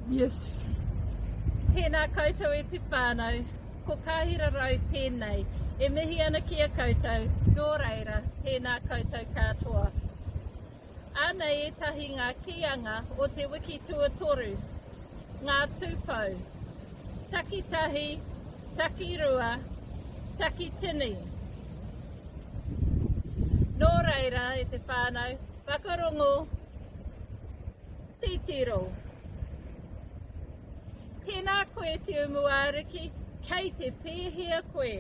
Yes. Tēnā koutou e te whānau, ko Kāhira Rau tēnei. E mihi ana ki a koutou, nō reira, tēnā koutou katoa. Anei ētahi ngā kīanga o te wiki tuatoru, ngā tūpou, takitahi, takirua, takitini. Nō reira, e te whānau, whakarongo, titiro. Tēnā koe Te Umuariki, kei te pēhea koe?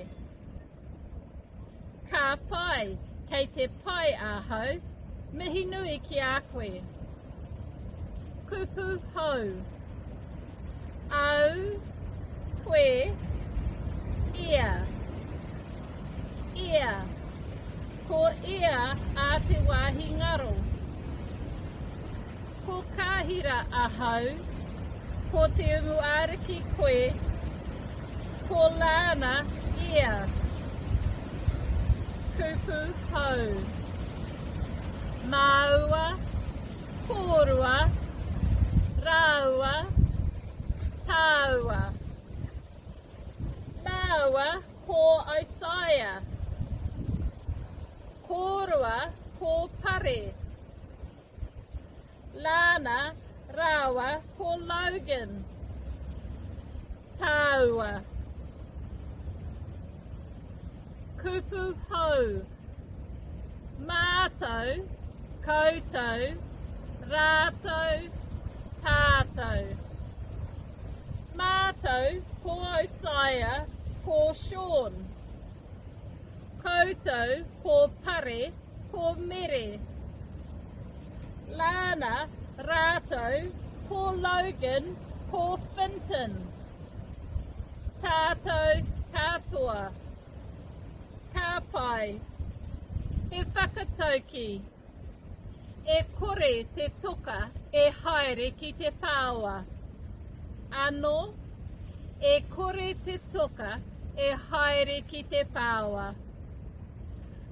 Ka pai, kei te pai ahau, mihi nui ki a koe. Kupu hou. Au, koe, ia. Ia. Ko ia a te wāhi ngaro. Ko Kāhira ahau, ko Te Umuariki koe, ko Lana ia. Kupu hou. Māua, kōrua, rāua, tāua. Māua ko Isaiah. Kōrua ko Pare. Lana rāua ko Logan. Tāua. Kupu hou. Mātou, koutou, rātou, tātou. Mātou ko Osiah, ko Sean. Koutou ko Pare, ko Mere. Lana rātou ko Logan, ko Finton. Tātou katoa. Ka pai. He whakatauki. E kore te toka e haere ki te pāoa. Anō, e kore te toka e haere ki te pāoa.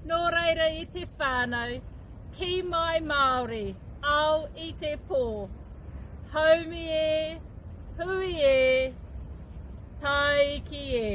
Nō reira i te whānau, kī mai Māori, ao i te pō. Haumi e, hui e, tāiki e.